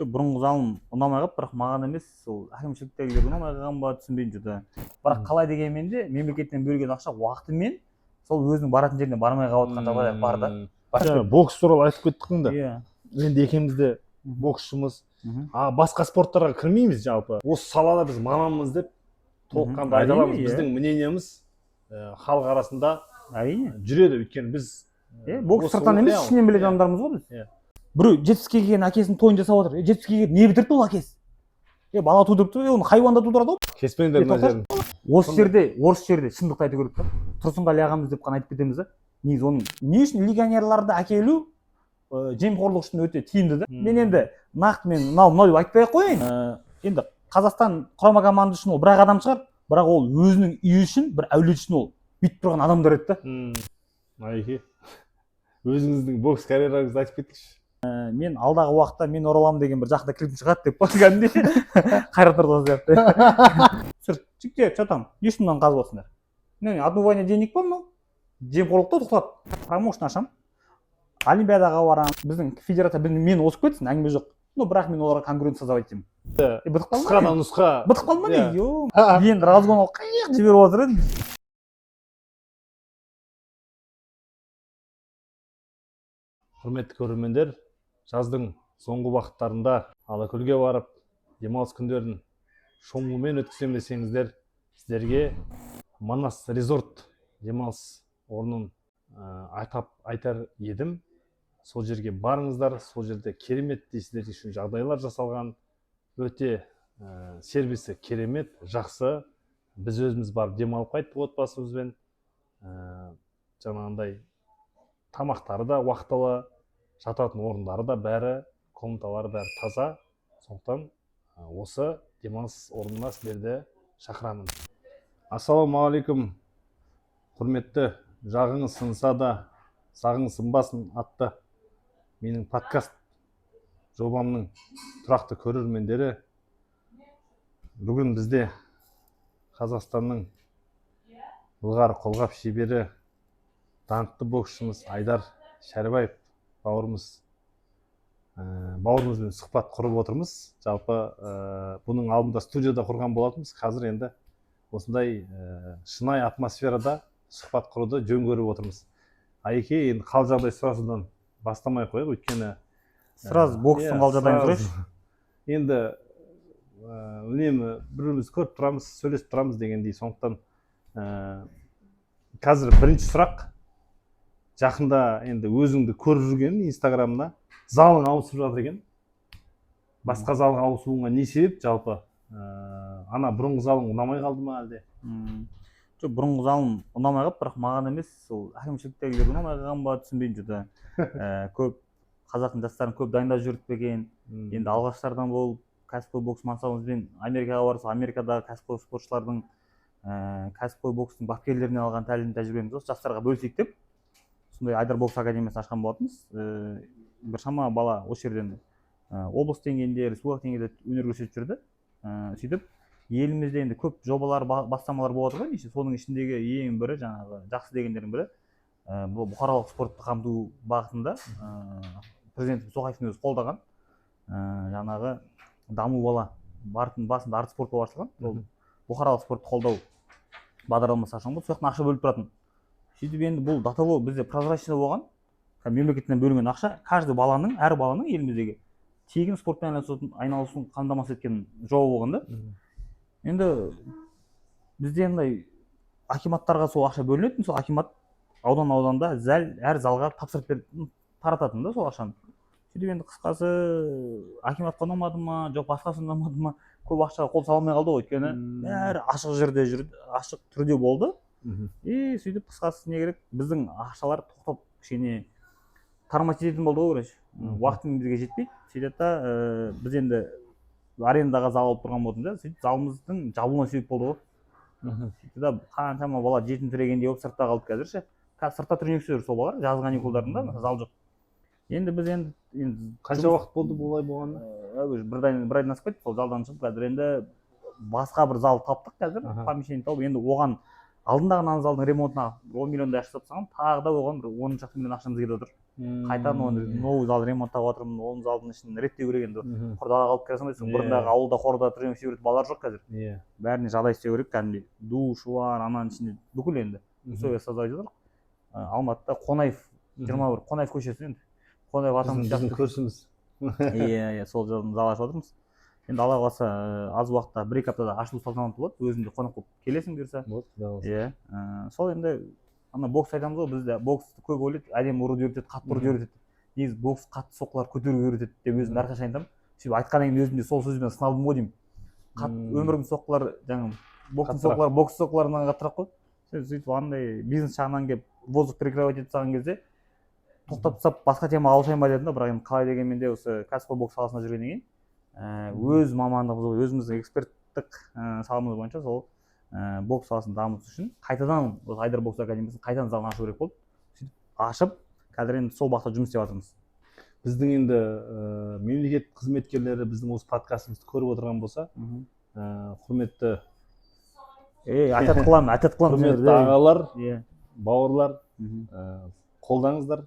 Жоқ, бұрынғы залым ұнамай қалды, бірақ маған емес, сол әкімшіліктегілерге ұнамай қалған ба, түсінбеймін что-то. Бірақ қалай дегенмен де мемлекеттен бөлген ақша уақытымен сол өзінің баратын жеріне бармай қалып жатқан жағдайлар бар да. Жаңа бокс туралы айтып кеттік қой да. Иә. Енді екеуміз де боксшымыз. Мхм. А басқа спорттарға кірмейміз, жалпы осы салада біз маманбыз деп толыққанды айта Әрине, аламыз. иә. Біздің мнениеміз халық арасында Әрине. жүреді, өйткені біз Иә, бокс осы сырттан емес, иә, ішінен білетін иә. адамдармыз ғой біз. Иә. Біреу 70-ке келген әкесінің тойын жасап отыр. Е, 70-ке келіп не бітірді ол әкесі? Е, бала тудырыпты, е, оны хайуан да тудырады ғой. Кеспеңдер Е, мына тоқташы. жерін. Осы жерде, орыс жерде шындықты айту керек та. Тұрсынғали ағамыз деп қана айтып кетеміз да. Негізі оның не үшін легионерларды әкелу жемқорлық үшін өте тиімді да. Мен енді нақты мен мынау мынау деп айтпай ақ қояйын. Енді Қазақстан құрама командасы үшін ол бір ақ адам шығар, бірақ ол өзінің үйі үшін, бір әулет үшін ол бүйтіп тұрған адамдар еді да. Айеке, өзіңіздің бокс карьераңызды айтып кетіңізші. Мен алдағы уақытта мен ораламын деген бір жақында клипім шығады деп па, кәдімгідей Қайрат Нұртас сияқты. Түсір, жігіттер, че там, не үшін мынаны қазып отырсыңдар? Не, отмывание денег па мынау? Жемқорлықты тоқтат. Промоушн ашамын, олимпиадаға барамын, біздің федерация мені озып кетсін, әңгіме жоқ, но бірақ мен оларға конкуренция создавать етемін. Е, бітіп қалды Қысқа да ма? нұсқа. Бітіп қалды ма? Иә. Не, ё, енді разгон алып қиық жіберіп отыр едім. Құрметті көрермендер, жаздың соңғы уақыттарында Алакөлге барып демалыс күндерін шомылумен өткіземін десеңіздер, сіздерге Манас Резорт демалыс орнын атап айтар едім. Сол жерге барыңыздар, сол жерде кереметтей сіздер үшін жағдайлар жасалған, өте сервисі керемет, жақсы. Біз өзіміз барып демалып қайттық отбасымызбен. Жаңағындай тамақтары да уақытылы, жататын орындары да бәрі, комнаталары бәрі таза. Сондықтан осы демалыс орнына сіздерді шақырамын. Ассалаумағалейкум, құрметті «Жағыңыз сынса да, сағыңыз сынбасын» атты менің подкаст жобамның тұрақты көрермендері. Бүгін бізде Қазақстанның былғары қолғап шебері, даңқты боксшымыз Айдар Шәрібаев бауырымыз, бауырымызбен сұхбат құрып отырмыз. Жалпы бұның алдында студияда құрған болатынбыз, қазір енді осындай шынайы атмосферада сұхбат құруды жөн көріп отырмыз. Айеке, енді қал жағдай сұрасудан бастамай ақ қояйық, өйткені Сразу бокстың иә, қал жағдайын сразу. сұрайыншы. Енді үнемі бір бірімізді көріп тұрамыз, сөйлесіп тұрамыз дегендей, сондықтан қазір бірінші сұрақ: жақында енді өзіңді көріп жүрген инстаграмда залың ауысып жатыр екен. Басқа залға ауысуыңа не себеп жалпы? Ана бұрынғы залың ұнамай қалды ма әлде? Жоқ, бұрынғы залым ұнамай қалды, бірақ маған емес, сол әкімшіліктегілерге ұнамай қалған ба, түсінбеймін что-то. Көп қазақтың жастарын көп дайындап жүрді ме екен. Енді алғаштардан болып кәсіпқой бокс мансабымызбен Америкаға барсақ, Америкадағы кәсіпқой спортшылардың, кәсіпқой бокстың бапкерлерінен алған тәлім тәжірибемізді осы жастарға бөлісейік деп сондай Айдар бокс академиясын ашқан болатынбыз. Біршама бала осы жерден облыс деңгейінде, республикалық деңгейде өнер көрсетіп жүрді. Сөйтіп елімізде енді көп жобалар, бастамалар болып жатыр ғой неше. Соның ішіндегі ең бірі, жаңағы жақсы дегендердің бірі, бұл бұқаралық спортты қамту бағытында президентіміз Тоқаевтың өзі қолдаған жаңағы «Даму бала» бартын басында Арт спорт болып ашылған, ол бұқаралық спортты қолдау бағдарламасы ашылған болды. Сол жақтан ақша бөліп тұратын. Сөйтіп енді бұл до того бізде прозрачный болған, кәдімгі мемлекеттен бөлінген ақша каждый баланың, әр баланың еліміздегі тегін спортпен айналысуын қамтамасыз еткен жоба болған да. Енді бізде андай акиматтарға сол ақша бөлінетін, сол акимат аудан ауданда зәл әр залға тапсырып беріп, тарататын да сол ақшаны. Сөйтіп енді қысқасы, акиматқа ұнамады ма, жоқ басқасы ұнамады ма, көп ақшаға қол сала алмай қалды ғой, өйткені бәрі ашық жерде жүрді, ашық түрде болды. И сөйтіп қысқасы не керек, біздің ақшалар тоқтап, кішкене тормозить ететін болды ғой, короче. Уақытымен бізге жетпейді. Сөйтеді да, біз енді арендаға зал алып тұрған болатын да, сөйтіп залымыздың жабылуына себеп болды ғой. Сөйтті да, қаншама бала жетімсірегендей болып сыртта қалды. Қазір ше, қазір сыртта тренировка жүр сол балалар жазғы каникулдарында, мысалы, зал жоқ. Енді біз енді Қанша уақыт болды бұлай болғанына? Уже бір айдан асып кетті сол залдан шығып. Қазір енді басқа бір зал таптық қазір, помещение тауып, енді оған Алдындағы ана залдың ремонтына 10 миллиондай ақша тастағанмын, тағы да оған бір 10 шақты миллион ақшамыз кетіп отыр. Қайтадан оны новый зал ремонттап жатырмын, оның залдың ішін реттеу керек енді. Құр далаға алып кіре салмайсың. Бұрындағы ауылда хорда тренировка істей беретін балалар жоқ қазір. Бәріне жағдай істеу керек, кәдімгідей душы бар, ананың ішінде бүкіл енді условия создавать етіп. Алматыда Қонаев 21, Қонаев көшесі енді, Қонаев атамыз Біздің сияқты. көршіміз. Иә, сол жерден зал ашып жатырмыз енді. Алла қаласа, аз уақытта, 1-2 аптада ашылу салтанаты болады. Өзің де қонақ болып келесің, бұйырса. Вот, құдай қаласа. Иә, сол енді ана бокс айтамыз ғой, бізде боксты көп ойлайды, әдемі ұруды үйретеді, қатты ұруды үйретеді. Негізі бокс қатты соққылар көтеруге үйретеді деп өзім әрқашан айтамын. Сөйтіп айтқаннан кейін өзім де сол сөзбен сыналдым ғой деймін. Қатты өмірдің соққылары, жаңағы бокстың Қаттырақ. соққылары бокс соққыларынан қаттырақ қой. Сөйтіп андай бизнес жағынан келіп, воздух перекрывать етіп тастаған кезде тоқтап тастап, басқа темаға ауысайын ба дедім да. Бірақ енді қалай дегенмен де осы кәсіпқой бокс саласында жүргеннен кейін, өз мамандығымыз, өзіміздің эксперттік саламыз бойынша сол бокс саласын дамыту үшін қайтадан осы Айдар бокс академиясын қайтадан залын ашу керек болды. Сөйтіп ашып, қазір енді сол бағытта жұмыс істеп жатырмыз. Біздің енді мемлекет қызметкерлері біздің осы подкастымызды көріп отырған болса, құрметті Ей, әтат қыламын, әтат қыламын құрметті сендерді. ағалар, бауырлар, қолдаңыздар.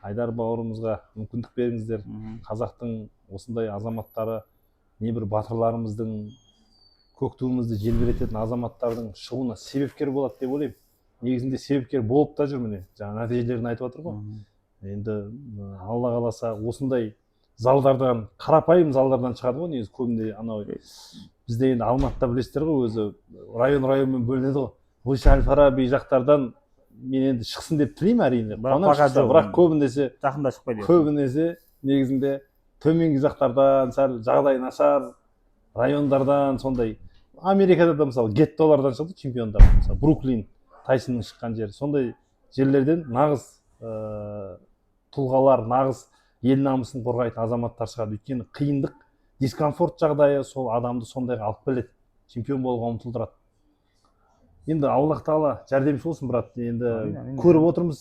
Айдар бауырымызға мүмкіндік беріңіздер. Қазақтың осындай азаматтары, небір батырларымыздың, көк туымызды желбірететін азаматтардың шығуына себепкер болады деп ойлаймын. Негізінде себепкер болып та жүр, міне, жаңа нәтижелерін айтып жатыр ғой. Енді Алла қаласа, осындай залдардан, қарапайым залдардан шығады ғой негізі көбінде. Анау бізде енді Алматыда білесіздер ғой, өзі район районмен бөлінеді ғой. Выше әл Фараби жақтардан мен енді шықсын деп тілеймін, әрине. Бірақ Қуанамын пока шықса, жоқ. бірақ көбінесе Жақында шықпайды. көбінесе негізінде төменгі жақтардан, сәл жағдайы нашар райондардан. Сондай Америкада да, мысалы, геттолардан шығды чемпиондар, мысалы, Бруклин, Тайсонның шыққан жері. Сондай жерлерден нағыз тұлғалар, нағыз ел намысын қорғайтын азаматтар шығады. Өйткені қиындық, дискомфорт жағдайы сол адамды сондайға алып келеді, чемпион болуға ұмтылдырады. Енді Аллах тағала жәрдемші болсын, брат. Енді Әмин, әмин. көріп отырмыз,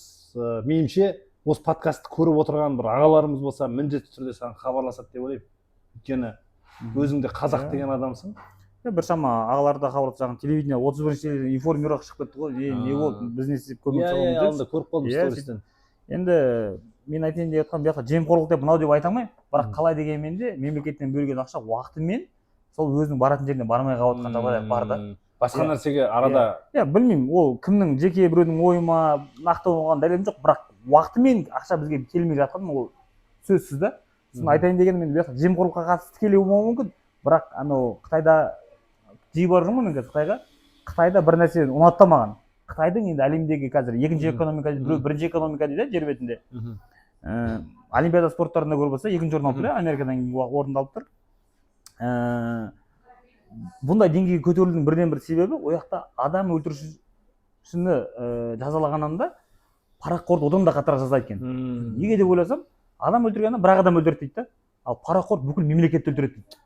меніңше, осы подкастты көріп отырған бір ағаларымыз болса, міндетті түрде саған хабарласады деп ойлаймын, өйткені өзің де қазақ деген адамсың. Иә, біршама ағалар да хабарласып, жаңағы телевидение, 31-ші Информбюро шығып кетті ғой. Не болды, біз не істеп көмек Иә, соғуымыз деп. Алдында көріп қалдым стористен. Енді мен айтайын деп жатқаным, бұл жақта жемқорлық деп, мынау деп айта алмаймын, бірақ қалай дегенмен де мемлекеттен бөлген ақша уақытымен сол өзінің баратын жеріне бармай қалып жатқан жағдайлар бар да. Басқа нәрсеге арада. Иә, білмеймін, ол кімнің, жеке біреудің ойы ма, нақты оған дәлелім жоқ, бірақ уақытымен ақша бізге келмей жатқан ол сөзсіз да. Сосын айтайын дегенім, енді бұл жақта жемқорлыққа қатысты тікелей болмауы мүмкін, бірақ анау Қытайда жиі барып жүрмін ғой мен қазір Қытайға. Қытайда бір нәрсе ұнады да маған. Қытайдың енді әлемдегі қазір екінші экономика дейді, біреу бірінші экономика дейді жер бетінде. Олимпиада спорттарында көріп отырса, екінші орын алып тұр, иә, Америкадан кейін орынды алып тұр. Бұндай деңгейге көтерілудің бірден бір себебі, ол жақта адам өлтірушіні жазалағаннан да парақорды одан да қаттырақ жазалайды екен. Неге деп ойласам, адам өлтірген адам бір ақ адам өлтіреді дейді да, ал парақор бүкіл мемлекетті өлтіреді дейді.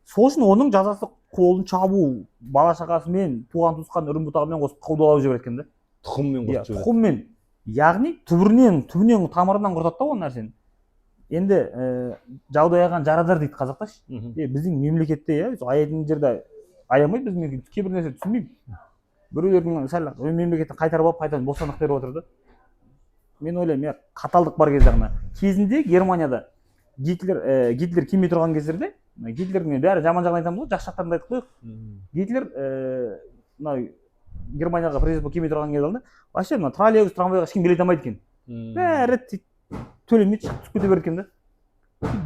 Сол үшін оның жазасы қолын шабу, бала шағасымен, туған туысқан үрім бұтағымен қосып қудалап жібереді екен да. Тұқыммен Иә. құртып жібереді. Тұқыммен, яғни түбірінен, түбінен, тамырынан құртады да ол нәрсені. Енді жауды аяған жарадар дейді қазақта ше. Біздің мемлекетте, иә, сол аяйтын жерде аямайды біздің мемлекет. Кейбір нәрсе түсінбеймін, біреулердің сәл мемлекеттен қайтарып алып, қайтадан бостандық беріп отыр да. Мен ойлаймын, иә, қаталдық бар кезде ғана. Кезінде Германияда Гитлер келмей тұрған кездерде, мына Гитлердің бәрі жаман жағын айтамыз ғой, жақсы жақтарын да айтып қояйық. Гитлер мына Германияға президент болып келмей тұрған кезде вообще мына троллейбус, трамвайға ешкім билет алмайды екен. Бәрі төлемей шығып түсіп кете береді екен да.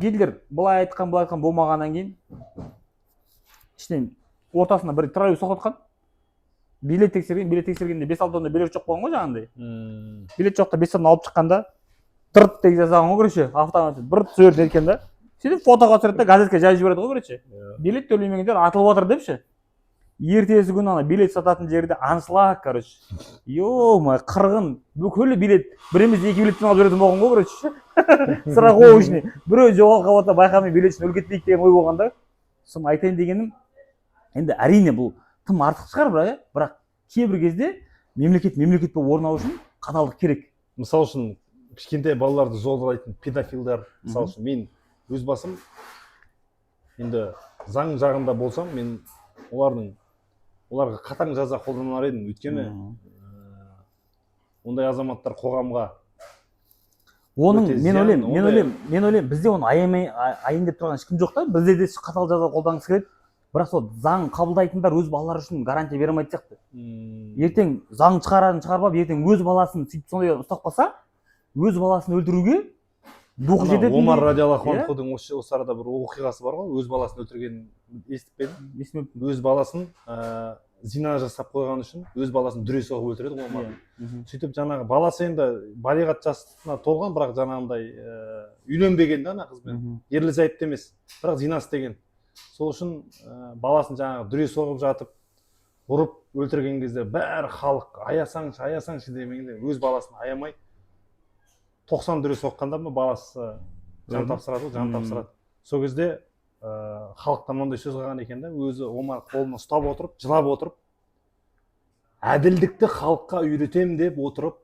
Гитлер былай айтқан, былай айтқан болмағаннан кейін ішінен ортасына бір троллейбус тоқтатқан, билет тексерген. Билет тексергенде бес алты онда билет жоқ болған ғой жаңағындай. Билет жоқ та, бес алты алып шыққанда дырт деп жасаған ғой, короче, автомат бір түсіреді екен да. Сөйтіп фотоға түсіреді да, газетке жазып жібереді ғой, короче, билет төлемегендер атылып жатыр деп ше. Ертесі күні ана билет сататын жерде аншлаг, короче, ё-моё, қырғын. Бүкіл билет, бір емес, екі билеттен алып жүретін болған ғой, короче, страховочный. Біреу жоғалып қалып жатса, байқамай билет үшін өліп кетпейік деген ой болған да. Соны айтайын дегенім, енді әрине бұл тым артық шығар, бірақ, иә, бірақ кейбір кезде мемлекет мемлекет болып орнау үшін қаталдық керек. Мысалы үшін, кішкентай балаларды зорлайтын педофилдар, мысалы үшін, мен өз басым енді заң жағында болсам, мен олардың Оларға қатаң жаза қолданар едім, өйткені ондай азаматтар қоғамға Оның өте мен зиян, ойлаймын, мен ойлаймын, бізде оны аямай айын деп тұрған ешкім жоқ та. Бізде де қатал жаза қолданғысы келеді, бірақ сол заң қабылдайтындар өз балалары үшін гарантия бере алмайтын сияқты. Ертең заң шығарарын шығарып алып, ертең өз баласын сөйтіп сондай ұстап қалса, өз баласын өлтіруге духы Ана жететін. Омар радиаллаху анхудың осы арада бір оқиғасы бар ғой, өз баласын өлтіргенін естіп пе едің? Есіме Өз баласын зина жасап қойған үшін өз баласын дүре соғып өлтіреді ғой Омар. Сөйтіп жаңағы баласы енді балиғат жасына толған, бірақ жаңағындай үйленбеген да ана қызбен, ерлі зайыпты емес, бірақ зина істеген. Сол үшін баласын жаңағы дүре соғып жатып ұрып өлтірген кезде бәрі халық «аясаңшы, аясаңшы» демегенде, өз баласын аямай 90 дүре соққанда ма, баласы жан Өлді? тапсырады ғой, жан тапсырады. Сол кезде халықтан мынандай сөз қалған екен да: өзі Омар қолына ұстап отырып, жылап отырып, «әділдікті халыққа үйретемін» деп отырып,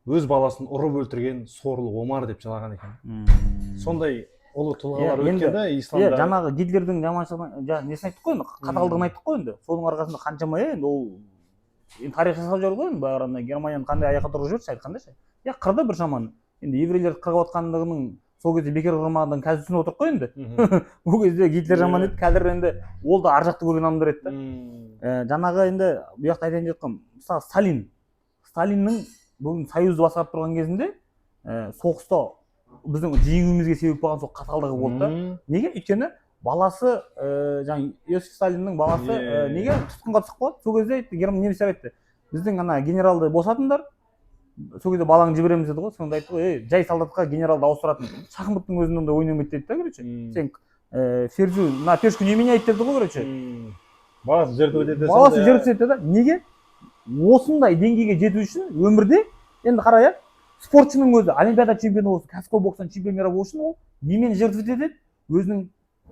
өз баласын ұрып өлтірген сорлы Омар деп жылаған екен. Сондай ұлы тұлғалар Иә, өткен да исламда. Жаңағы Гитлердің жаманшылығын, несін айттық қой енді, қаталдығын айттық қой енді. Соның арқасында қаншама, иә, енді ол енді тарих жасап жүр ғой енді. Баяғы ана Германияны қандай аяққа тұрғызып жіберді айтқанда ше, иә, қырды бір шаманы. Енді еврейлерді қырып жатқандығының сол кезде бекер қырмағандығын қазір түсініп отырмық қой енді. Ол кезде Гитлер жаман еді, қазір енді ол да ар жақты көрген адамдар еді да. Жаңағы енді бұл жақта айтайын деп жатқаным, мысалы, Сталиннің бүгін союзды басқарып тұрған кезінде соғыста біздің жеңуімізге себеп болған сол қаталдығы болды да. Неге? Өйткені баласы, жаңағы Иосиф Сталиннің баласы неге тұтқынға түсіп қалады. Сол кезде айтты, немістер айтты: «Біздің ана генералды босатыңдар, сол кезде балаңды жібереміз», — деді ғой. Сонда айтты ғой: «Ей, жай солдатқа генералды ауыстыратын шахматтың өзінде ондай ойнамайды», — деді да. Короче, сен ферзю на пешку не меняет деді ғой, короче. Баласы жертва етеді. Баласы жертва етеді да. Неге осындай деңгейге жету үшін өмірде енді қара, иә, спортшының өзі олимпиада чемпионы болсын, кәсіпқой бокстан чемпион мира болу үшін ол немен жертва етеді? Өзінің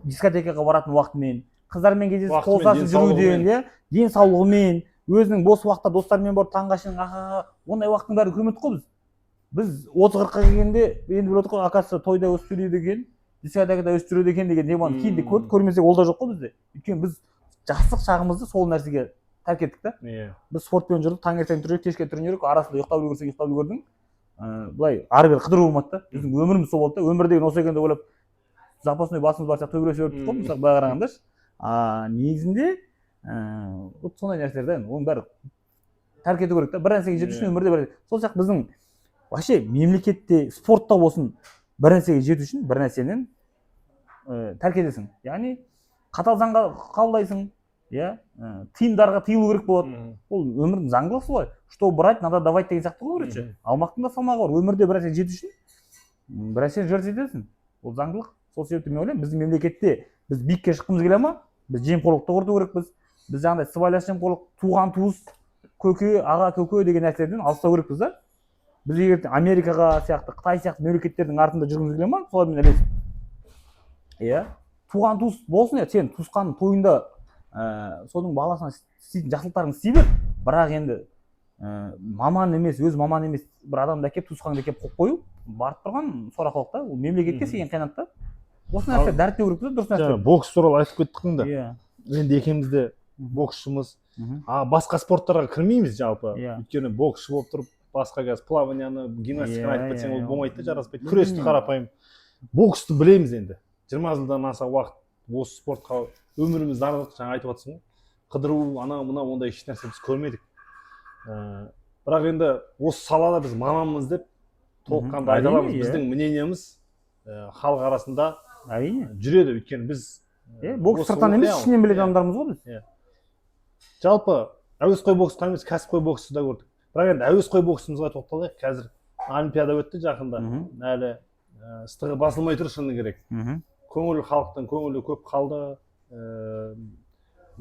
дискотекаға баратын уақытымен, қыздармен кездесіп, қол Уақытымен, ұстасып жүруден, денсаулығымен. Иә, денсаулығымен, өзінің бос уақытта достарымен барып таңға шейін ахаха, ондай уақыттың бәрін көрмедік қой біз. Біз 30-40-қа келгенде енді біліп отырмық қой, оказывается, тойда өсіп сөйлейді екен, дискотекада өсіп жүреді екен деген теманы кейін де көрдік. Көрмесек, ол да жоқ қой бізде, өйткені біз жастық шағымызды сол нәрсеге тәрк еттік та. Біз спортпен жүрдік, таңертең тренировка, кешке тренировка, арасында ұйықтап үлгерсең, ұйықтап үлгердің. Былай ары бері қыдыру болмады да. Біздің өміріміз сол болды да. Өмір деген осы екен деп ойлап, запасной басымыз бар сияқты төбелесе бердік қой. Мысалы, былай қарағанда ше, а негізінде вот сондай нәрселер да. Енді оның бәрі тәрк ету керек та бір нәрсеге жету үшін өмірде. Бір сол сияқты біздің вообще мемлекетте, спортта болсын, бір нәрсеге жету үшін бір нәрседен тәрк етесің, яғни қатал заңға қабылдайсың, иә, тыйымдарға тыйылу керек болады. Ол өмірдің заңдылығы солай, что брать, надо давать деген сияқты ғой, короче. Алмақтың да салмағы бар. Өмірде бір нәрсеге жету үшін бір нәрсені жертва етесің, ол заңдылық. Сол себепті мен ойлаймын, біздің мемлекетте біз биікке шыққымыз келе ма, біз жемқорлықты құрту керекпіз. Біз жаңағыдай сыбайлас жемқорлық, туған туыс, көке, аға, көке деген нәрселерден алыстау керекпіз да. Біз егер Америкаға сияқты, Қытай сияқты мемлекеттердің артында жүргіміз келе ма, солармен ілесіп, иә, туған туыс болсын, иә, сен туысқанның тойында соның баласына істейтін жақсылықтарыңды істей бер, бірақ енді маман емес, өз маман емес бір адамды әкеліп, туысқаныңды әкеліп қойып қою барып тұрған сорақылық та. Ол мемлекетке істеген қиянат та. Осы нәрсе дәріптеу керек та, дұрыс нәрсе. Жаңа бокс туралы айтып кеттік қой. Енді екеуміз де боксшымыз, а басқа спорттарға кірмейміз жалпы, өйткені боксшы болып тұрып басқа қазір плаванияны, гимнастиканы айтып кетсең, ол болмайды да, жараспайды. Күресті, қарапайым боксты білеміз. Енді 20 жылдан аса уақыт осы спортқа өмірімізді арнадық. Жаңа айтып жатырсың ғой, қыдыру, анау мынау ондай еш нәрсе біз көрмедік. Бірақ енді осы салада біз маманбыз деп толыққанды айта аламыз. Біздің мнениеміз халық арасында жүреді, өйткені біз Иә, бокс осы сырттан емес, ішінен білетін адамдармыз ғой біз. Жалпы әуесқой боксқа емес, кәсіпқой боксты да көрдік, бірақ енді әуесқой боксымызға тоқталайық. Қазір олимпиада өтті жақында. Әлі ыстығы басылмай тұр, шыны керек. Көңіл, халықтың көңілі көп қалды.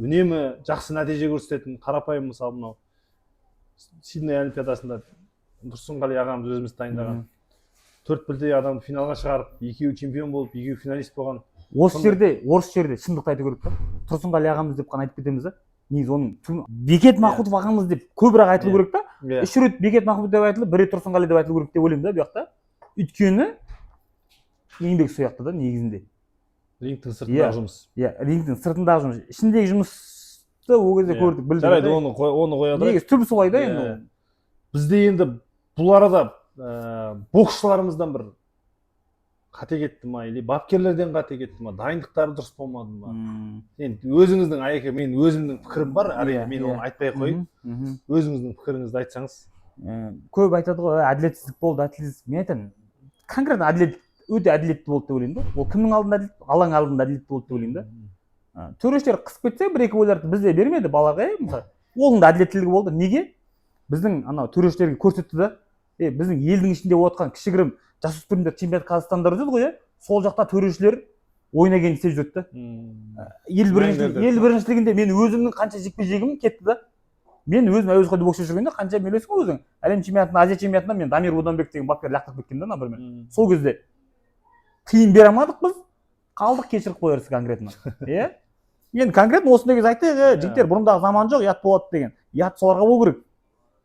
Үнемі жақсы нәтиже көрсететін, қарапайым мысалы, мынау Сидней олимпиадасында Тұрсынғали ағамыз өзіміз дайындаған төрт бірдей адамды финалға шығарып, екеуі чемпион болып, екеуі финалист болған. Осы жерде шындықты айту керек та. Тұрсынғали ағамыз деп қана айтып кетеміз да. Негізі оның Бекет Махмұтов ағамыз деп көбірек айтылу керек та. Үш рет Бекет Махмұтов деп айтылып, бір рет Тұрсынғали деп айтылу керек деп ойлаймын да бұл жақта. Өйткені еңбек сол жақта да негізінде. Рингтің сыртындағы жұмыс. Иә, рингтің сыртындағы жұмыс. Ішіндегі жұмысты ол кезде көрдік, білдік. Жарайды, да. оны қоя тұрайық. Негізі түбі солай да енді ол. Бізде енді бұл арада боксшыларымыздан бір қате кетті ма или бапкерлерден қате кетті ма, дайындықтары дұрыс болмады ма? Енді өзіңіздің, Аяке, мен өзімнің пікірім бар әрине, мен оны айтпай ақ қояйын. мхм, мхм. Өзіңіздің пікіріңізді айтсаңыз. Көп айтады ғой, әділетсіздік болды, әділетсіздік. Мен айтамын, конкретно әділет, өте әділетті болды деп ойлаймын да. Ол кімнің алдында әділет? Алаң алдында әділетті болды деп ойлаймын да. Төрешілер қысып кетсе, бір екі бойларды бізде бермеді балаға, иә, мысалы, оның да әділеттілігі болды. Неге? Біздің анау төрешілерге көрсетті да, біздің елдің ішінде болып жатқан кішігірім жасөспірімдер чемпионат Қазақстанда өтеді ғой, иә, сол жақта төрешілер ойнагенін істеп жүреді да. Ел біріншілігі, Мәңгілерде. ел біріншілігінде мен өзімнің қанша жекпе жегім кетті да. Мен өзім әуесқой боксшы жүргенде, қанша, білесің ғой өзің, әлем чемпионатында, Азия чемпионатында мен Дамир Буданбек деген бапкер лақтырып кеткен да, например. Сол кезде тиын бере алмадық біз, қалдық, кешіріп қоярсыз конкретно, иә. Енді конкретно осындай кезде айтайық, жігіттер, бұрындағы заман жоқ, ұят болады деген. Ұят соларға болу керек.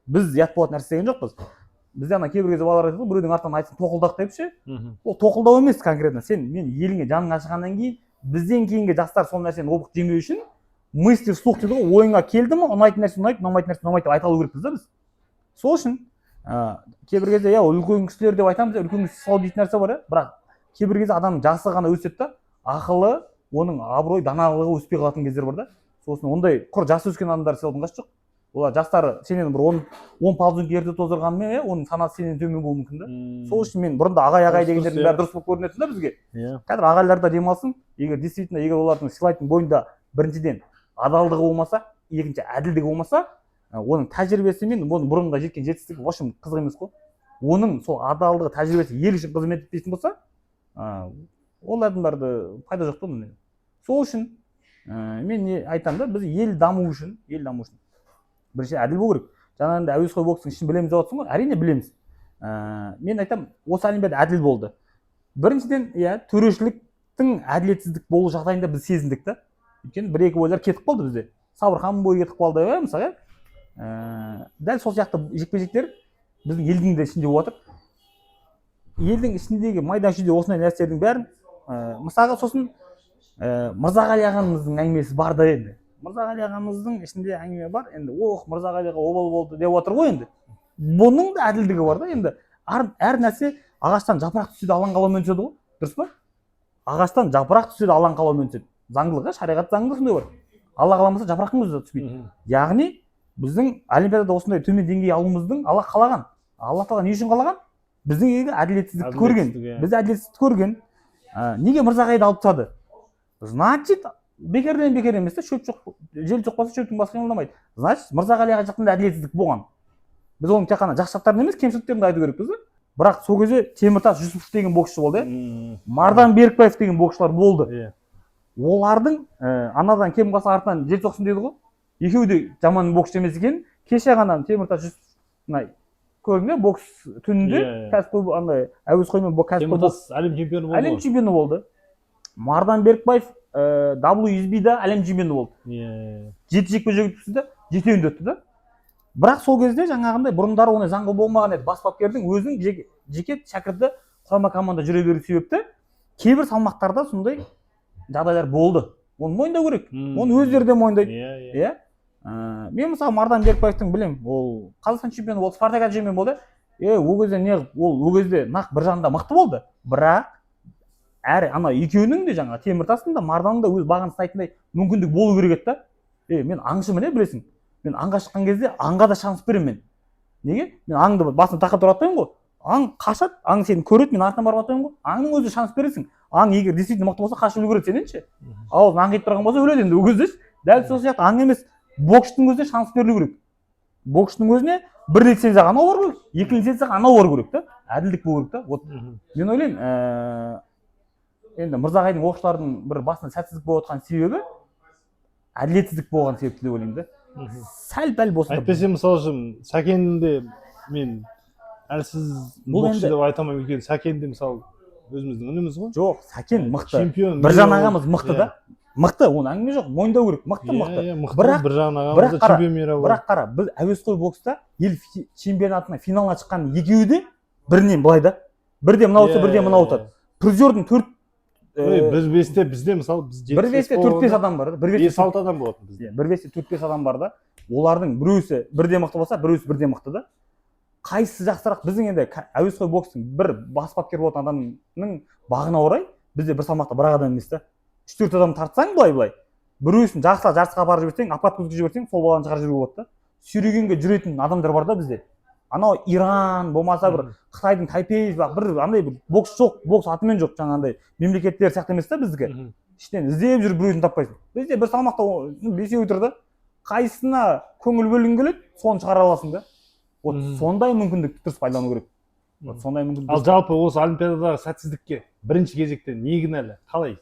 Біз ұят болатын нәрсе істеген жоқпыз. Бізде ана кейбір кезде балалар айтады ғой, біреудің артынан айтсын тоқылдақ деп ше. Ол тоқылдау емес конкретно. Сен мен еліңе жаның ашығаннан кейін, бізден кейінгі жастар сол нәрсені опық жемеу үшін, мысли вслух дейді ғой, ойыңа келді ма, ұнайтын нәрсе ұнайды, ұнамайтын нәрсе ұнамайды деп айта алу керекпіз да біз. Сол үшін кейбір кезде, иә, ол үлкен кісілер деп айтамыз, иә, үлкен кісі сау дейтін нәрсе бар, иә, бірақ кейбір кезде адамның жасы ғана өседі да, ақылы, оның абырой, даналығы өспей қалатын кездер бар да. Сосын ондай құр жасы өскен адамдарды сыйлаудың қажеті жоқ. Олар жастары сенен бір 10 ползунок ерте тоздырғанымен, иә, оның санасы сенен төмен болуы мүмкін да. Сол үшін мен бұрында ағай, ағай Дұрыс, дегендердің дұрыс, бәрі дұрыс болып көрінетін да бізге. Қазір ағайлар да демалсын. Егер действительно, егер олардың сыйлайтын бойында біріншіден адалдығы болмаса, екінші әділдігі болмаса, оның тәжірибесі мен оның бұрынға жеткен жетістігі, в общем, қызық емес қой. Оның сол адалдығы, тәжірибесі ел үшін қызмет етпейтін болса, ол адамдарды пайда жоқ та онымен. Сол үшін мен не айтамын да, біз ел даму үшін бірінші әділ болу керек. Жаңа енді әуесқой бокстың ішін білеміз деп жатрсың ғой, әрине білеміз. Мен айтамын, осы олимпиада әділ болды. Біріншіден, иә, төрешіліктің әділетсіздік болу жағдайында біз сезіндік та. Өйткені бір екі бойлар кетіп қалды бізде, Сабырхан бойы кетіп қалды, иә, мысалы, иә. Дәл сол сияқты жекпе жектер біздің елдің де ішінде болып жатыр. Елдің ішіндегі майдан шүйде осындай нәрселердің бәрін, мысалға, сосын Мырзағали ағамыздың әңгімесі бар да. Енді Мырзағали ағамыздың ішінде әңгіме бар енді, ох, Мырзағалиға обал болды деп отыр ғой. Енді бұның да әділдігі бар да. Енді әр нәрсе ағаштан жапырақ түссе де алаң қалаумен түседі ғой, дұрыс па? Ағаштан жапырақ түссе де алаң қалаумен түседі, заңдылық, иә, шариғат заңында сондай бар. Алла қаламаса, жапырақтың өзі де түспейді. Яғни біздің олимпиадада осындай төмен деңгей алуымыздың Алла қалаған. Алла тағала не үшін қалаған? Біздің елге әділетсіздікті көрген. Әділетсіздік, иә. Біз әділетсіздікті көрген. Неге Мырзағайды алып тастады? Значит, бекерден бекер емес та. Шөп жоқ, жел соқпаса, шөптің басы қимылдамайды. Значит, Мырзағали аға жақтан да әділетсіздік болған. Біз оның тек қана жақсы жақтарын емес, кемшіліктерін де айту керекпіз да. Бірақ сол кезде Теміртас Жүсіпов деген боксшы болды, иә, Мардан Берікбаев деген боксшылар болды. Олардың анадан кем қалса, артынан жел соқсын дейді ғой. Екеуі де жаман боксшы емес екен. Кеше ғана Теміртас Жүсіпов, мына көрдің бе, бокс түнінде Иә, иә. кәсіпқой, андай әуесқоймен кәсіпқой бокс Теміртас әлем чемпионы болды әлем ғой. чемпионы болды. Мардан Берікбаев WSB-да әлем чемпионы болды. Иә, иә. Жеті жекпе жек өткізді да, жетеуінде өтті да. Бірақ сол кезде жаңағындай бұрындары ондай заңғы болмаған еді. Бас бапкердің өзінің жеке шәкірті құрама команда жүре беру себепті кейбір салмақтарда сондай жағдайлар болды. Оны мойындау керек. Оны өздері де мойындайды. иә иә Иә. Мен мысалы Мардан Берікбаевтың білемін, ол Қазақстан чемпионы болды, Спартакиада чемпионы болды. Ол кезде не, ол кезде нақ бір жағында мықты болды. Бірақ әр ана екеуінің де, жаңағы Теміртастың да, Марданның да өз бағын сынайтындай мүмкіндік болу керек еді да. Мен аңшымын, иә, білесің. Мен аңға шыққан кезде аңға да шанс беремін мен. Неге? Мен аңды басына тақап тұрып атпаймын ғой. Аң қашады, аң сені көреді, мен артынан барып атпаймын ғой. Аңның өзіне шанс бересің. Аң егер действительно мықты болса, қашып үлгереді сенен ше. Аузын аңқиып тұрған болса, өледі енді ол кезде ше. Дәл сол сияқты аң емес, боксшының өзіне шанс берілу керек. Боксшының өзіне бір лицензияға анау бару керек, екі лицензияға анау бару керек та. Әділдік болу керек та. Вот мен ойлаймын, енді Мырзағайдың оқушылардың бір басында сәтсіздік болып жатқан себебі әділетсіздік болған себепті деп ойлаймын да. Сәл пәл болса да. Әйтпесе, мысалы үшін, Сәкенді де мен әлсіз Бұл боксшы енді- деп айта алмаймын, өйткені Сәкен де, мысалы, өзіміздің ініміз ғой. Жоқ, Сәкен мықты. Чемпион. Біржан ағамыз мықты Иә. да. Мықты, оның әңгіме жоқ, мойындау керек. Мықты, мықты. Иә, мықты. Біржан ағамыз Бірақ да қара, чемпион мира болды. Бірақ қара, біз әуесқой бокста ел чемпионатының финалына шыққан екеуі де бірінен былай да. Бірде мынау ұтса, бірде мынау ұтады. Призердің төрт Бір бесте бізде, мысалы, біз бір бесте төрт бес адам бар да, бір бесте. 5-6 адам болатын бізде. Иә, бір бесте төрт бес адам бар да, олардың біреусі бірде мықты болса, біреусі бірде мықты да. Қайсысы жақсырақ? Біздің енді әуесқой бокстың бір бас бапкер болатын адамның бағына орай бізде бір салмақта бір ақ адам емес та, үш төрт адам тартсаң, былай былай біреусін жақсылап жарысқа апарып жіберсең, обкатка өткізіп жіберсең, сол баланы шығарып жіберуге болады да. Сүйрегенге жүретін адамдар бар да бізде. Анау Иран болмаса бір Қытайдың Тайпей, бір андай бір бокс жоқ, бокс атымен жоқ, жаңағындай мемлекеттер сияқты емес та біздікі. Іштен іздеп жүріп біреусін таппайсың. Бізде бір салмақта бесеу тұр да, қайсысына көңіл бөлгің келеді, соны шығара аласың да. Вот сондай мүмкіндікті дұрыс пайдалану керек. Вот сондай мүмкіндік. Ал жалпы осы олимпиададағы сәтсіздікке бірінші кезекте не кінәлі, қалай?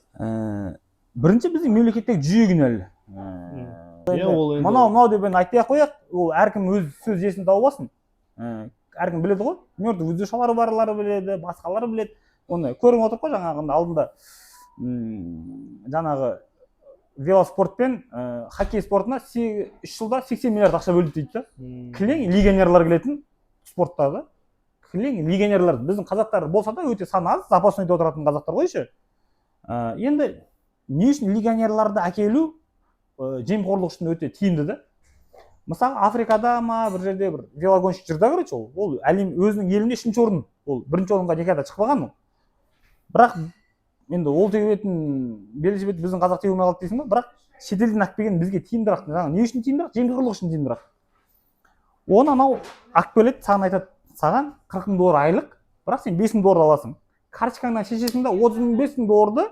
Бірінші біздің мемлекеттегі жүйе кінәлі. Иә, ол енді Мынау мынау деп енді айтпай ақ қояйық, ол әркім өз сөз иесін тауып алсын. Әркім біледі ғой, мертвый душалар барлары біледі, басқалар біледі. Оны көріп отырмық қой. Жаңағында алдында жаңағы велоспорт пен хоккей спортына 3 жылда 80 миллиард ақша бөлді дейді да. Кілең легионерлар келетін спортта да, кілең легионерлар. Біздің қазақтар болса да, өте саны аз, запасной да отыратын қазақтар ғой еще. Енді не үшін легионерларды әкелу жемқорлық үшін өте тиімді да. Мысалы, Африкада ма, бір жерде бір велогонщик жүр да, короче, ол әлем, өзінің елінде үшінші орын, ол бірінші орынға никогда шықпаған ол. Бірақ енді ол тебетін велосипед біздің қазақ тебе алмай қалды дейсің ба? Бірақ шетелден алып келген бізге тиімдірақ. Жаңағы не үшін тиімдірақ? Жемқорлық үшін тиімдірақ. Оны анау алып келеді, саған айтады: саған 40 мың доллар айлық, бірақ сен 5 мың доллар аласың, карточкаңнан шешесің да, 35 мың долларды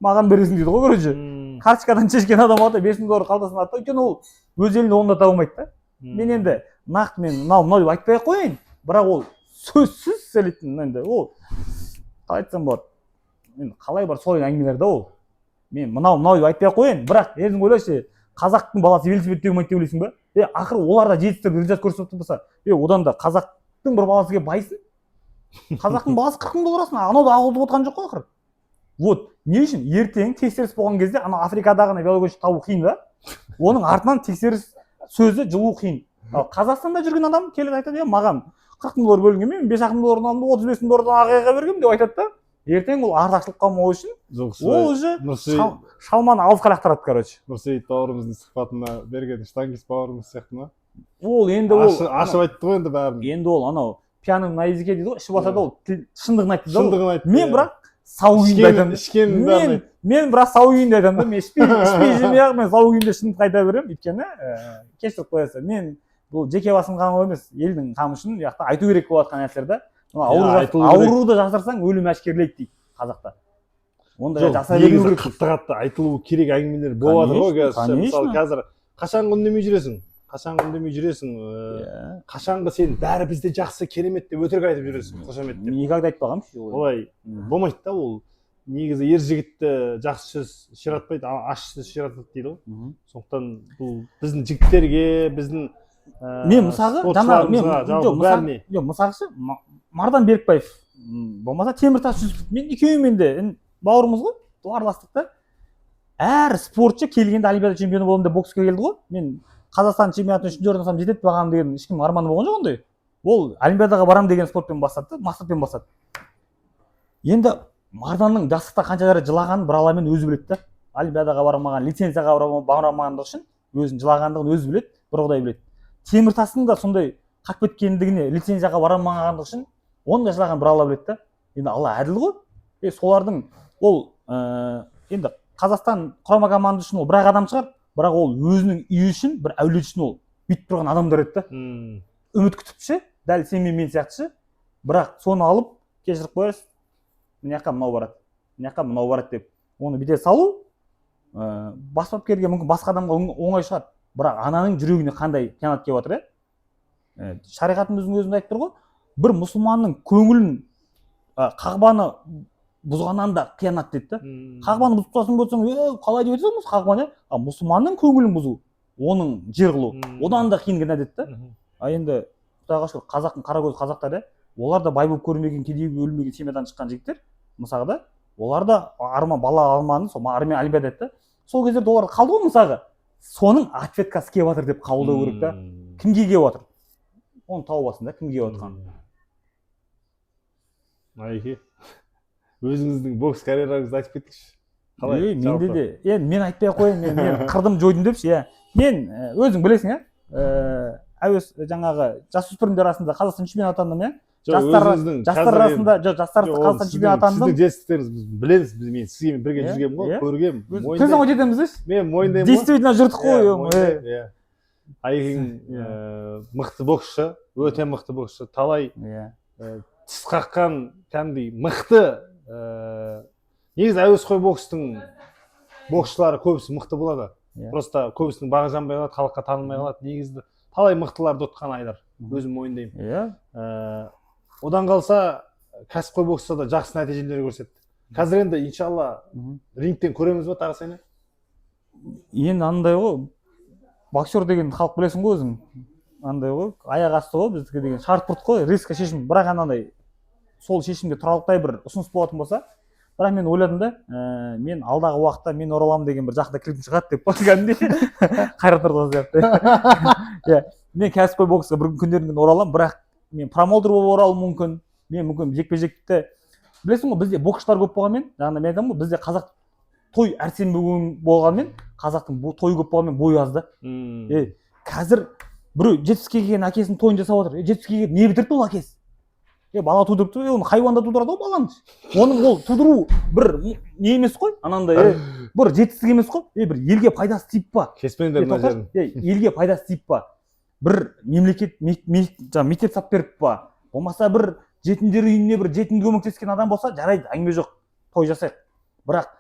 маған бересің дейді ғой, короче. Карточкадан шешкен адам алады да, 5 мың доллар қалтасына алады да, өйткені ол өз елінде оны да таба алмайды да. Мен енді нақты мен мынау мынау деп айтпай ақ қояйын, бірақ ол сөзсіз сөйлейтін. Енді ол қалай айтсам болады, енді қалай бар, солай әңгімелер да ол. Мен мынау мынау деп айтпай ақ қояйын, бірақ өзің ойлашы, қазақтың баласы велосипед теуе алмайды деп ойлайсың ба? Е, ақыры олар да жетістіріп, результат көрсетіп тұрмаса, е, одан да қазақтың бір баласы келіп байысын. Қазақтың баласы 40 мың доллар алсын, анау да ағылтып отырған жоқ қой ақыры. Вот не үшін? Ертең тексеріс болған кезде ана Африкадағы ана велогонщик табу қиын да, оның артынан тексеріс сөзі жұлу қиын. Ал Қазақстанда жүрген адам келіп айтады: е, маған 40 мың доллар бөлінген, мен 5 ақ мың долларын алдым, 35 мың доллардан ағайға бергенмін деп айтады да. Ертең ол артықшылық қалмау үшін Жоқ, ол уже Нұрсейіт шалманы алысқа лақтырады, короче. Нұрсейіт бауырымыздың сұхбатына берген штангист бауырымыз сияқты ма? Ол енді ол Ашып айтты ғой енді бәрін. Енді ол анау пьяным на языке дейді ғой, ішіп алса да, ол шындығын айтты да ол. Шындығын айтты. Мен бірақ сау күйінде айтамын. Ішкенін бәрін Мен айтты. Мен бірақ сау күйінде айтамын да. Мен ішпей жемей ақ мен сау күйінде шындықты айта беремін, өйткені кешіріп қоясыз, мен бұл жеке басым қамы емес, елдің қамы үшін бұл жақта айту керек болып жатқан нәрселер да. Мына ауру Иә, айтылу керек. Ауруды жасырсаң, өлім әшкерелейді дейді қазақта. Ондай Жоқ, жаса беру негізі керек. қатты қатты айтылу керек әңгімелер болып жатыр ғой Конечно, қазір ше. Мысалы, конечно. қазір қашанғы үндемей жүресің, қашанғы үндемей жүресің, қашанғы сен бәрі бізде жақсы, керемет деп өтірік айтып жүресің, қошемет деп? Никогда айтпағанмын ше олай. Олай болмайды да. Ол негізі ер жігітті жақсы сөз ширатпайды, ащы сөз ширатады дейді ғой. Сондықтан бұл біздің жігіттерге, біздің Мен мысалға жаңағы мен спортшыларымызға, жалпы жоқ, мысалы, бәріне. Жоқ, мысалға ше, Мардан Берікбаев, болмаса Теміртас Жүсіпов, мен екеуімен де бауырымыз ғой, араластық та. Әр спортшы келгенде олимпиада чемпионы боламын деп боксқа келді ғой. Мен Қазақстан чемпионатын үшінші орын алсам, жетеді маған деген ешкімнің арманы болған жоқ ондай. Ол олимпиадаға барамын деген спортпен бастады да, мақсатпен бастады. Енді Марданның жастықта қанша рет жылағанын бір Алла мен өзі біледі да. Олимпиадаға бармаған, лицензияға бармағандығы үшін өзінің жылағандығын өзі біледі, бір Құдай біледі. Теміртастың да сондай қалып кеткендігіне, лицензияға бара алмағандығы үшін оның да жылағанын бір Алла біледі да. Енді Алла әділ ғой. Е, солардың ол енді Қазақстан құрама командасы үшін ол бір ақ адам шығар, бірақ ол өзінің үйі үшін, бір әулет үшін ол бүйтіп тұрған адамдар еді да. Үміт күтіп ше, дәл сен мен мен сияқты ше. Бірақ соны алып, кешіріп қоясыз, мына жаққа мынау барады, мына жаққа мынау барады деп оны бүйте салу бас бапкерге, мүмкін, басқа адамға оңай шығар, бірақ ананың жүрегіне қандай қиянат келіп жатыр, иә? Шариғатымыздың өзінде айтып тұр ғой, бір мұсылманның көңілін қағбаны бұзғаннан да қиянат дейді да. Қағбаны бұзып тастасын болсаң, е, қалай деп айтасың осы қағбаны, иә? Ал мұсылманның көңілін бұзу, оның жер қылу одан да қиын кінә деді да. А енді құдайға шүкір, қазақтың қара көз қазақтар, иә, олар да бай болып көрмеген, кедей болып өлмеген семьядан шыққан жігіттер мысалға да. Олар да арман, бала арманы сол армия, олимпиада еді да. Сол кездерде олар қалды ғой мысалға. Соның ответкасы келіп жатыр деп қабылдау керек та. Кімге келіп жатыр, оны тауып алсын да, кімге келіп жатқанын. Айеке. Өзіңіздің бокс карьераңызды айтып кетіңізші, қалай Ей, менде жалпы? де енді мен айтпай ақ қояйын, мен қырдым, жойдым депші, иә. Мен өзің білесің, иә, әуес жаңағы жасөспірімдер арасында Қазақстан чемпионы атандым, иә. Жоқ, жастар өзіңіздің жастар қазір арасында, жоқ, жастар жоқ, ол Қазақстан чемпионы атандым. Сіздің жетістіктеріңіз, біз білеміз, біз, мен сізбен бірге жүргенмін ғой, иә. көргенмін, Көзің мойындаймын. Жетеміз деші. Мен мойындаймын ғой. Действительно жүрдік қой. Иә, е. мойындаймын, иә. Айекең мықты боксшы, өте мықты боксшы, талай тіс қаққан кәдімгідей мықты. Негізі әуесқой бокстың боксшылары көбісі мықты болады. Просто көбісінің бағы жанбай қалады, халыққа танылмай қалады. Негізі талай мықтыларды ұтқан Айдар, өзім мойындаймын. Одан қалса, кәсіпқой бокста да жақсы нәтижелер көрсетті. Қазір енді, иншалла, рингтен көреміз ба тағы сені? Енді андай ғой, боксер деген, халық білесің ғой өзің, андай ғой, аяқ асты ғой біздікі деген, шарт пұрт қой, резко шешім. Бірақ анандай сол шешімге тұрарлықтай бір ұсыныс болатын болса. Бірақ мен ойладым да, мен алдағы уақытта мен ораламын деген бір жақында клипім шығады деп па, кәдімгідей Қайрат Нұртас сияқты, иә. Мен кәсіпқой боксқа бір күндердің күні ораламын, бірақ мен промоутер болып оралуым мүмкін. Мен мүмкін жекпе жекті, білесің ғой, бізде боксшылар көп болғанмен, жаңағыда мен айтамын ғой, бізде қазақ той әр сенбі күні болғанмен, қазақтың тойы көп болғанмен, бойы аз да. Е, қазір біреу 70-ке келген әкесінің тойын жасап отыр. Е, 70-ке келіп не бітірді ол әкесі? Е, бала тудырыпты. Е, оны хайуан да тудырады ғой баланы. Оның ол тудыру бір не емес қой, анандай, е, бір жетістік емес қой. Е, бір елге пайдасы тиіп па? Кеспеңдер Е, мына тоқташы. жерін. Е, елге пайдасы тиіп па? Бір мемлекет жаңағы мектеп салып беріп па, болмаса бір жетімдер үйіне бір жетімге көмектескен адам болса, жарайды, әңгіме жоқ, той жасайық. Бірақ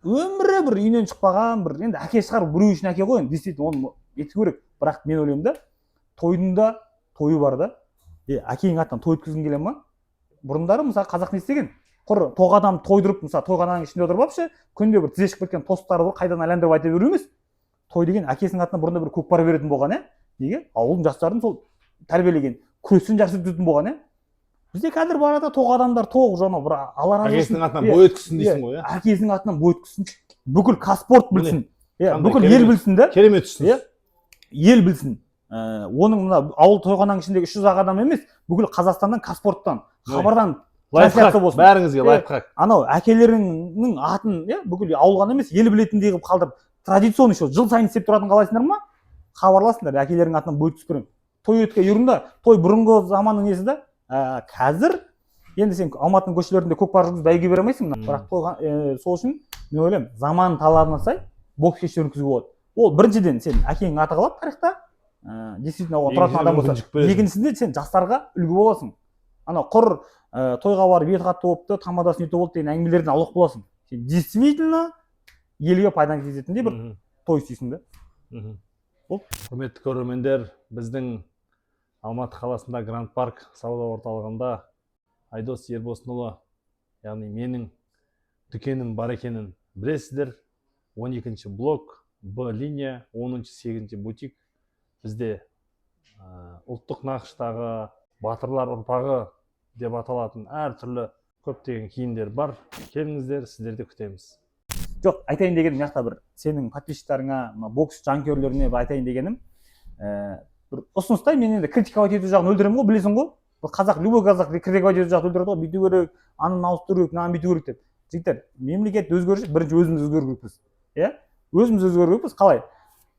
өмірі бір үйінен шықпаған бір енді әке шығар, біреу үшін әке ғой енді, действительно, оны ету керек. Бірақ мен ойлаймын да, тойдың да тойы бар да. Е, әкеңнің атынан той өткізгің келе ма? Бұрындары, мысалы, қазақ не істеген? Құр тоқ адам тойдырып, мысалы, тойхананың ішінде отырып алып ше, күнде бір тізе шығып кеткен тосттарды бір қайдан айландырып айта беру емес. Той деген әкесінің атынан бұрында бір көкпар беретін болған, иә. Неге? Ауылдың жастарын сол тәрбиелеген, күрестен жарыс өткізетін болған, иә. Бізде қазір барады тоқ адамдар, тоқ жаңағы бір, Алла разы болсын. Әкесінің атынан Иә, бой өткізсін дейсің ғой, иә? Әкесінің атынан бой өткізсін, бүкіл Қазспорт Міне, білсін, иә, қандай бүкіл ел керемет. білсін да. Керемет ұсыныс. Иә, ел білсін. Оның мына ауыл тойхананың ішіндегі 300 ақ адам емес, бүкіл Қазақстаннан, Қазспорттан, Ой. хабардан Лайфхак. трансляция болсын. Бәріңізге Иә. лайфхак. Анау әкелеріңнің атын, иә, бүкіл ауыл ғана емес, ел білетіндей қылып қалдырып, традиционный еще жыл сайын істеп тұратын қалайсыңдар ма? Хабарласыңдар, әкелеріңнің атынан бой өткізіп беремін. Той өткен ерунда той, бұрынғы заманның несі да. Қазір енді сен Алматының көшелерінде көкпар жүргізіп, бәйге бере алмайсың мына. Бірақ тойға, сол үшін мен ойлаймын, заман талабына сай бокс кештерін өткізуге болады. Ол біріншіден, сен әкеңнің аты қалады тарихта, действительно оған тұратын адам болса. Екіншіден, мүмкіншілік бересің. Екіншісінде, сен жастарға үлгі боласың. Анау құр тойға барып, еті қатты болыпты, тамадасы не болды деген әңгімелерден аулақ боласың. Сен действительно елге пайдаң тигізетіндей бір той істейсің да. Болды. Құрметті көрермендер, біздің Алматы қаласында Гранд Парк сауда орталығында Айдос Ербосынұлы, яғни менің дүкенім бар екенін білесіздер. 12 блок, Б линия, 10 8 бутик. Бізде ұлттық нақыштағы батырлар ұрпағы деп аталатын әртүрлі көптеген киімдер бар. Келіңіздер, сіздерді күтеміз. Жоқ, айтайын дегенім, мына жақта бір сенің подписчиктарыңа, мына бокс жанкүйерлеріне бір айтайын дегенім, бір ұсыныс та. Мен енді критиковать ету жағын өлтіремін ғой, білесің ғой. Бұл қазақ, любой қазақ критиковать ету жағын өлтіреді ғой, бүйту керек, ананы ауыстыру керек, мынаны бүйту керек деп. Жігіттер, мемлекет өзгеру үшін бірінші өзіміз өзгеру керекпіз, иә, өзіміз өзгеру керекпіз. Қалай?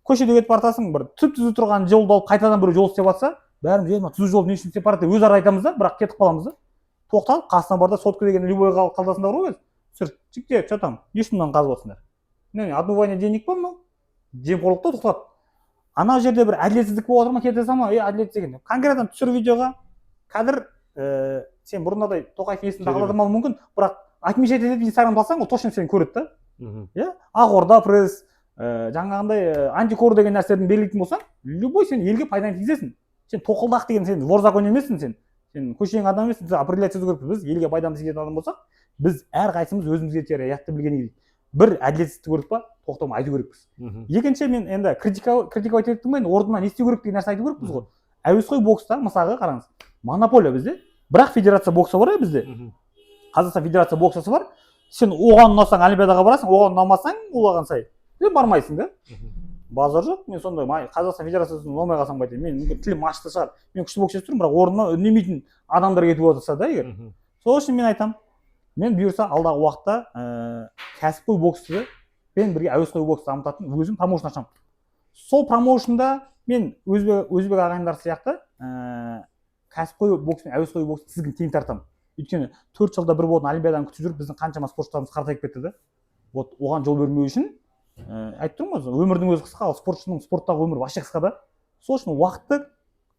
Көшеде кетіп бара жатасың, бір түп түзу тұрған жолды алып, қайтадан біреу жол істеп жатса, бәріміз: «Е, мына түзу жолды не үшін істеп барады?» – деп өзара айтамыз да. Бірақ кетіп қаламыз да, тоқталып, қасына бар да, сотка деген любой қалтасында бар ғой өзі, түсір: «Жігіттер, че там, не үшін мынаны қазып жатсыңдар? Не, отмывание денег па мынау?» Жемқорлық та, тоқтат. Ана жерде бір әділетсіздік болып жатыр ма, кете салма: «Е, әділетсіз екен», – деп. Конкретно түсір видеоға. Қазір сен бұрынғыдай Тоқаевтың есін тағалата мүмкін, бірақ отмечать етіп Инстаграмда алсаң, ол точно сені көреді да. Иә, Ақорда пресс, жаңағындай, антикор деген нәрселерін белгілейтін болсаң, любой сен елге пайдаңды тигізесің. Сен тоқылдақ деген, сен вор в законе емессің, сен көшенің адамы емессің. Біз определять ету керекпіз. Біз елге пайдамыз тигізетін адам болсақ, біз әрқайсымыз өзімізге тиер аятты білгеннен кейін бір әділетсіздікті көрдік па, тоқтамай айту керекпіз. Екінші, мен енді критиковать еттім ғой, енді орнына не істеу керек деген нәрсе айту керекпіз ғой. Әуесқой бокста, мысалға, қараңыз, монополия бізде, бірақ федерация бокса бар, иә, бізде. Қазақстан федерация боксасы бар. Сен оған ұнасаң, олимпиадаға барасың, оған ұнамасаң, оған сай сен бармайсың да. Базар жоқ. Мен сондай Қазақстан федерациясына ұнамай қалсам қайтемін? Мен мүмкін тілім ашты шығар, мен күшті бокс тұрмын, бірақ орнына үндемейтін адамдар кетіп отырса да егер. Сол үшін мен айтамын. Мен бұйырса, алдағы уақытта кәсіпқой боксты пен бірге әуесқой боксты дамытатын өзім промоушн ашамын. Сол промоушнда мен өзбек ағайындар сияқты кәсіпқой бокс пен әуесқой бокс тізгін тең тартамын. Өйткені 4 жылда бір болатын олимпиаданы күтіп жүріп, біздің қаншама спортшыларымыз қартайып кетті да. Вот оған жол бермеу үшін, айтып тұрмын ғой, өмірдің өзі қысқа, ал спортшының спорттағы өмірі вообще қысқа да. Сол үшін уақытты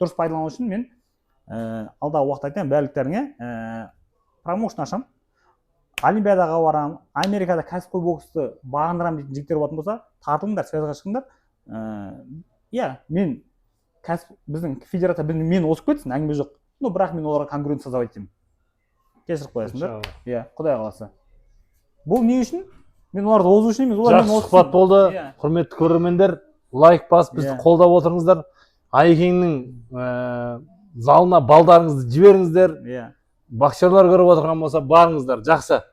дұрыс пайдалану үшін мен алдағы уақытта айтамын барлықтарыңа, промоушн ашамын, олимпиадаға барамын, Америкада кәсіпқой боксты бағындырамын дейтін жігіттер болатын болса, тартылыңдар, связь ға шығыңдар. Иә, мен кәсіп, біздің федерация мені озып кетсін, әңгіме жоқ, но бірақ мен оларға конкуренция создавать етемін, кешіріп қоясыңдар. Иә, құдай қаласа. Бұл не үшін? Мен оларды озу үшін емес, олар Жақсы мені сұхбат озсын. болды. Иә. Құрметті көрермендер, лайк басып, бізді қолдап отырыңыздар. Айекеңнің залына балдарыңызды жіберіңіздер. Боксерлар көріп отырған болса, барыңыздар. Жақсы.